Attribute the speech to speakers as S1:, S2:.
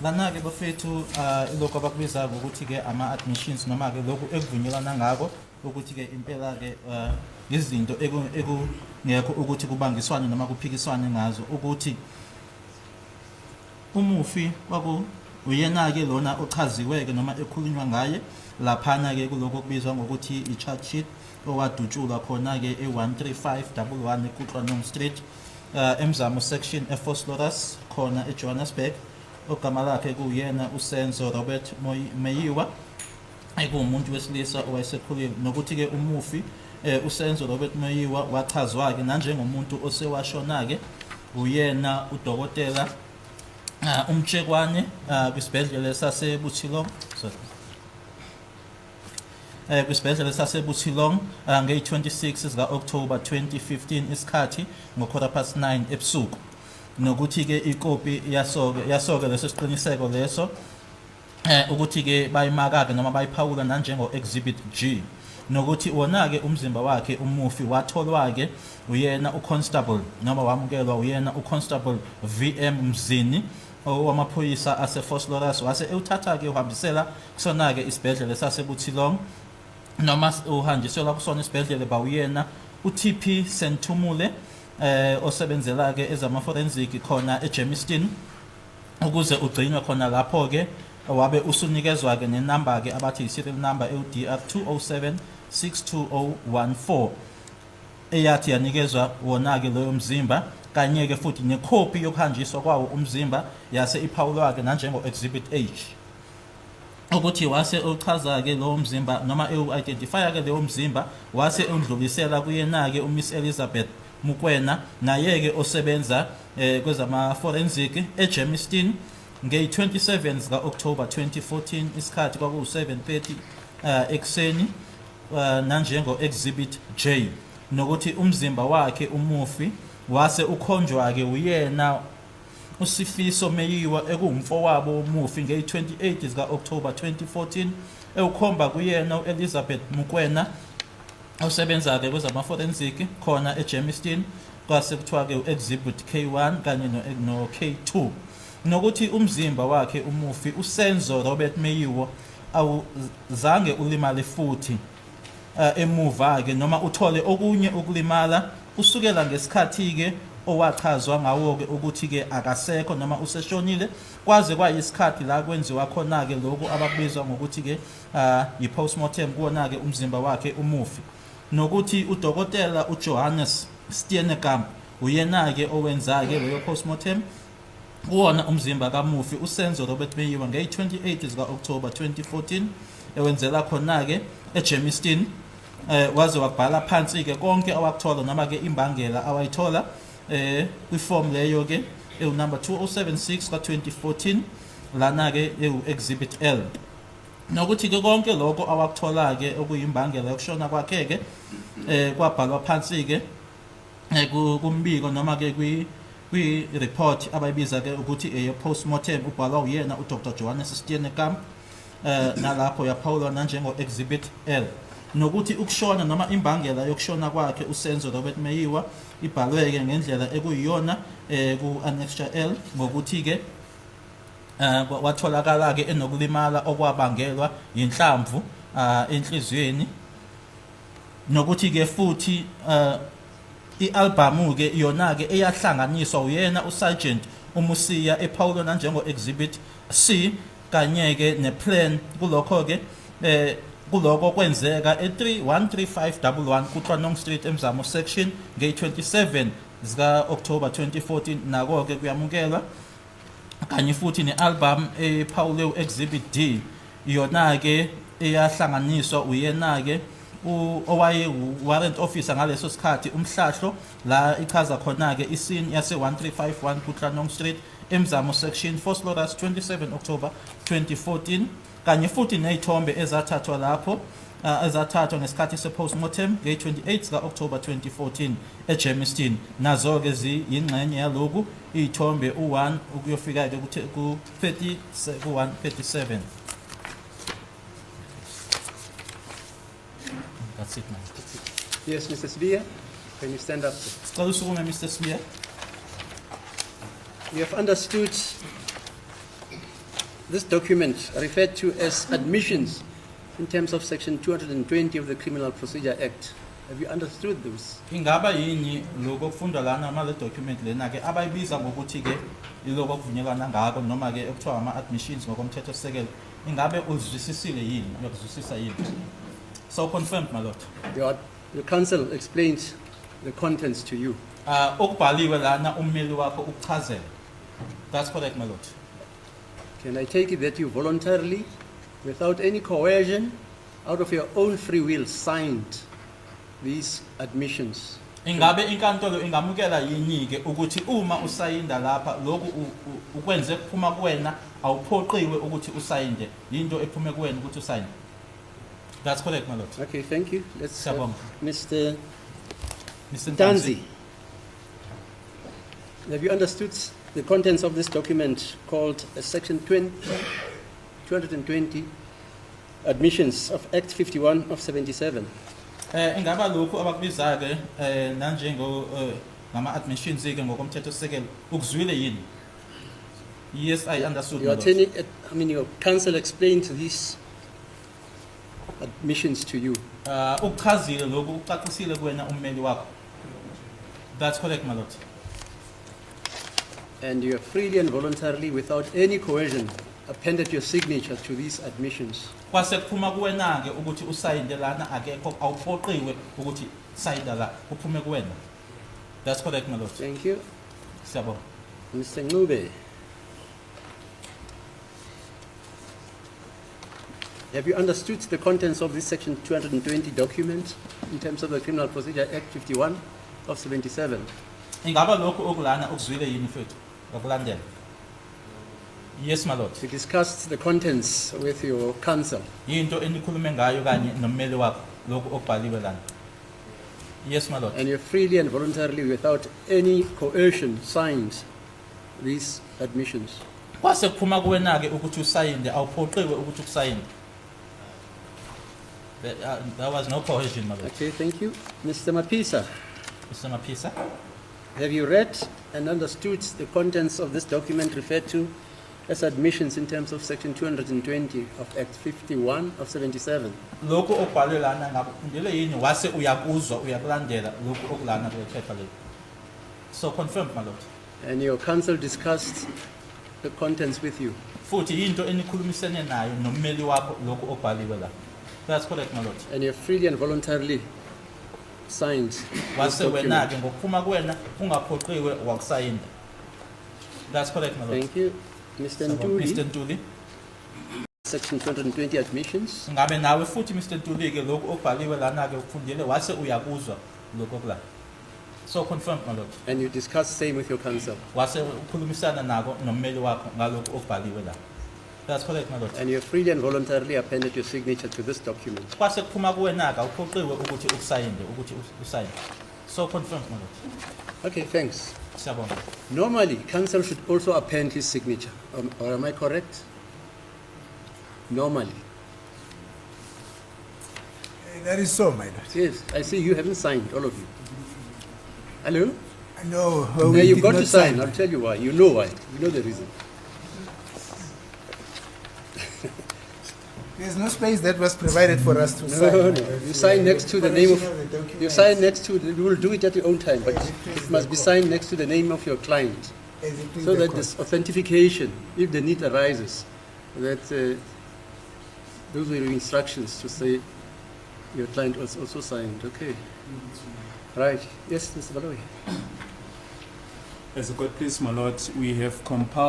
S1: Lana-ke bafethu ilokhu abakubiza ngokuthi-ke ama-admissions noma-ke lokhu ekuvunyelwana ngako ukuthi-ke impela-ke izinto ekungekho ukuthi kubangiswane noma kuphikiswane ngazo ukuthi umufi kwaku uyena-ke lona ochaziwe-ke noma ekhulunywa ngaye laphana-ke kulokhu okubizwa ngokuthi i-charge sheet owadutshulwa khona-ke e-13511 eKutloanong Street eMzamo section eVosloorus khona eJohannesburg, ogama lakhe kuwuyena uSenzo Robert Meyiwa, ekuwumuntu wesilisa owayesekhulile, nokuthi-ke umufi uSenzo Robert Meyiwa wachazwa-ke nanjengomuntu osewashona-ke uyena udokotela uMtshekwane kwisibhedlela saseBotshelong, sorry, kwisibhedlela saseBotshelong ngeyi-26 zika-October 2015, isikhathi ngo-9:15 ebusuku, nokuthi-ke ikopi yasoke leso siqiniseko leso ukuthi-ke bayimaka-ke noma bayiphawula nanjengo Exhibit G, nokuthi wona-ke umzimba wakhe umufi watholwa-ke uyena uConstable noma wamukelwa uyena uConstable VM Mzini owamaphoyisa aseVosloorus, wase ewuthatha-ke uhambisela kusona-ke isibhedlela saseBotshelong noma uhanjiselwa kusona isibhedlela bawuyena uTP Senthumule osebenzela ke ezama forensic khona eGermiston ukuze ugcinwe khona lapho ke, wabe usunikezwa ke nenamba ke abathi i-serial number ewu-DR 207 62014 eyathi yanikezwa wona ke loyo mzimba, kanye ke futhi nekhophi yokuhanjiswa kwawo umzimba yase iphawulwa ke nanjengo Exhibit H, ukuthi wase uchaza ke lowo mzimba noma ewu-identifya ke leyo mzimba, wase undlulisela kuyena-ke uMiss Elizabeth Mukwena, naye-ke osebenza kwezama forensic eGermiston ngeyi-27 zika-October 2014, isikhathi kwakuwu-7:30 ekuseni, nanjengo Exhibit J, nokuthi umzimba wakhe umufi wase ukhonjwa-ke uyena uSifiso Meyiwa ekuwumfowabo womufi ngeyi-28 zika-October 2014, ewukhomba kuyena u-Elizabeth Mukwena osebenza-ke kwezama-forensic khona eGermiston, kwase kuthiwa-ke u-Exhibit K1 kanye no-K2, nokuthi umzimba wakhe umufi uSenzo Robert Meyiwa awuzange ulimale futhi emuva-ke noma uthole okunye ukulimala kusukela ngesikhathi-ke owachazwa ngawo-ke ukuthi-ke akasekho noma useshonile kwaze kwayisikhathi la kwenziwa khona-ke lokhu abakubizwa ngokuthi-ke yi-postmortem kuwona-ke umzimba wakhe umufi, nokuthi udokotela uJohannes Steenekamp uyena-ke owenza-ke leyo postmortem kuwona umzimba kamufi uSenzo Robert Meyiwa ngeyi-28 zika-October 2014, ewenzela khona-ke eGermiston, waze wabhala phansi-ke konke awakuthola noma ke imbangela awayithola kwiform leyo ke ewu-number 2076 ka-2014, lana-ke ewu-Exhibit L, nokuthi-ke konke lokho awakuthola-ke okuyimbangela yokushona kwakhe-ke kwabhalwa phansi-ke kumbiko noma ke kwi report abayibiza ke ukuthi eye postmortem, ubhalwa uyena uDr Johannes Steenekamp, nalapho yaphawulwa nanjengo Exhibit L, nokuthi ukushona noma imbangela yokushona kwakhe uSenzo Robert Meyiwa ibhalwe ke ngendlela ekuyiyona ku Annexure L, ngokuthi ke watholakala ke enokulimala okwabangelwa inhlamvu enhliziyweni, nokuthi ke futhi i-album ke yona ke eyahlanganiswa uyena uSergeant uMusiya ephawulwa nanjengo Exhibit C, kanye ke neplan kulokho ke kuloko kwenzeka e-313511 Kutlwanong Street eMzamo section ngeyi-27 zika October 2014, nako ke kuyamukelwa, kanye futhi ne-album ephawule u-Exhibit D, iyona ke eyahlanganiswa uyena ke owaye warrant officer ngaleso sikhathi uMhlahlo, la ichaza khona ke iscene yase 1351 Kutlwanong Street eMzamo section, Vosloorus, 27 October 2014, kanye futhi nezithombe ezathathwa lapho ezathathwa ngesikhathi se-postmortem ngeyi-28 zika-October 2014 eGermiston, nazo-ke ziyingxenye yaloku, iy'thombe u-1 ukuyofika-ke ku-30 ku-137. That's it, man.
S2: Yes, Mr. Sibiya, can you stand up, sir?
S1: Sicela usukume, Mr. Sibiya.
S2: You have understood this document referred to as admissions in terms of section 220 of the Criminal Procedure Act? Have you understood those?
S1: Ingaba yini lokho okufundwa lana ma le document lena ke abayibiza ngokuthi ke iloko okuvunyelwana ngako noma ke ekuthiwa ama admissions ngokomthetho sisekelo, ingabe uzwisisile yini, uyakuzwisisa yini? So confirmed, my lord.
S2: Your counsel explained the contents to you.
S1: Okubhaliwe lana ummeli wakho ukuchazela. That's correct, my lord.
S2: Can I take it that you voluntarily, without any coercion, out of your own free will, signed these admissions?
S1: Ingabe inkantolo ingamukela yini ke ukuthi uma usayinda lapha lokhu ukwenze kuphuma kuwena, awuphoqiwe ukuthi usayinde, into ephume kuwena ukuthi usayinde? That's correct, my lord.
S2: Okay, thank you. Let's have
S1: Siyabonga.
S2: Mr.
S1: Mr.
S2: Ntanzi. Have you understood the contents of this document called Section 20, 220 Admissions of Act 51 of 77?
S1: Ingaba lokhu abakubiza ke nanjengo ngama admissions ke ngokomthetho sisekelo ukuzwile yini? Yes, I understood, my
S2: Your
S1: lord.
S2: attorney, I mean, your counsel explained these admissions to you.
S1: Ukuchazile lokhu, ucacisile kuwena ummeli wakho. That's correct, my lord.
S2: And you have freely and voluntarily, without any coercion, appended your signature to these admissions.
S1: Kwase kuphuma kuwena ke ukuthi usayinde lana, akekho, awuphoqiwe ukuthi sayinda la, kuphume kuwena. That's correct, my lord.
S2: Thank you.
S1: Siyabonga.
S2: Mr. Ncube. Have you understood the contents of this section 220 document in terms of the Criminal Procedure Act 51 of 77?
S1: Ingaba lokhu okulana ukuzwile yini mfethu? Ngokulandela. Yes, my lord.
S2: You discussed the contents with your counsel.
S1: Into enikhulume ngayo kanye nommeli wakho lokhu okubhaliwe lana. Yes, my lord.
S2: And you freely and voluntarily, without any coercion, signed these admissions.
S1: Kwase kuphuma kuwena ke ukuthi usayinde, awuphoqiwe ukuthi ukusayinde. There was no coercion, my lord.
S2: Okay, thank you. Mr. Mapisa,
S1: Mr. Mapisa.
S2: Have you read and understood the contents of this document referred to as admissions in terms of section 220 of Act 51 of 77?
S1: Lokhu okubhalwe lana ngabe ufundile yini wase uyakuzwa uyakulandela lokhu okulana kule phepha leli? So confirmed, my lord.
S2: And your counsel discussed the contents with you.
S1: Futhi into enikhulumisene nayo nommeli wakho lokhu okubhaliwe la. That's correct, my lord.
S2: And you have freely and voluntarily signed this
S1: Wase
S2: document.
S1: wena ke ngokuphuma kuwena ungaphoqiwe wakusayinda. That's correct, my lord.
S2: Thank you. Mr.
S1: Siyabonga. Mr.
S2: Ntuli,
S1: Ntuli.
S2: Section 220 admissions.
S1: Ngabe nawe futhi Mr. Ntuli ke lokhu okubhaliwe lana ke ukufundile wase uyakuzwa lokhu okulana? So confirmed, my lord.
S2: And you discussed same with your counsel.
S1: Wase ukhulumisana nako nommeli wakho ngalokhu okubhaliwe la. That's correct, my lord.
S2: And you have freely and voluntarily appended your signature to this document.
S1: Kwase kuphuma kuwena ke, awuphoqiwe ukuthi ukusayinde, ukuthi usayinde. So confirmed, my lord.
S2: Okay, thanks.
S1: Siyabonga.
S2: Normally, counsel should also append his signature. Or am I correct? Normally.
S3: That is so, my lord.
S2: Yes, I see you haven't signed, all of you. Hello?
S3: No,
S2: No,
S3: we
S2: you've
S3: did
S2: got
S3: not
S2: to sign. I'll tell you why. You know why. You know the reason.
S3: There's no space that was provided for us to sign.
S2: No,
S3: My
S2: no.
S3: lord.
S2: You sign next to the name
S3: Preparation
S2: of.
S3: the documents.
S2: You sign next to. You will do it at your own time, but
S3: As it please
S2: it must
S3: the
S2: be
S3: court.
S2: signed next to the name of your client,
S3: As it please
S2: so
S3: the
S2: that
S3: court.
S2: this authentication, if the need arises, that those were your instructions to say your client was also signed. Okay. Right. Yes, Mr. Baloyi.
S4: As the court please, my lord, we have compiled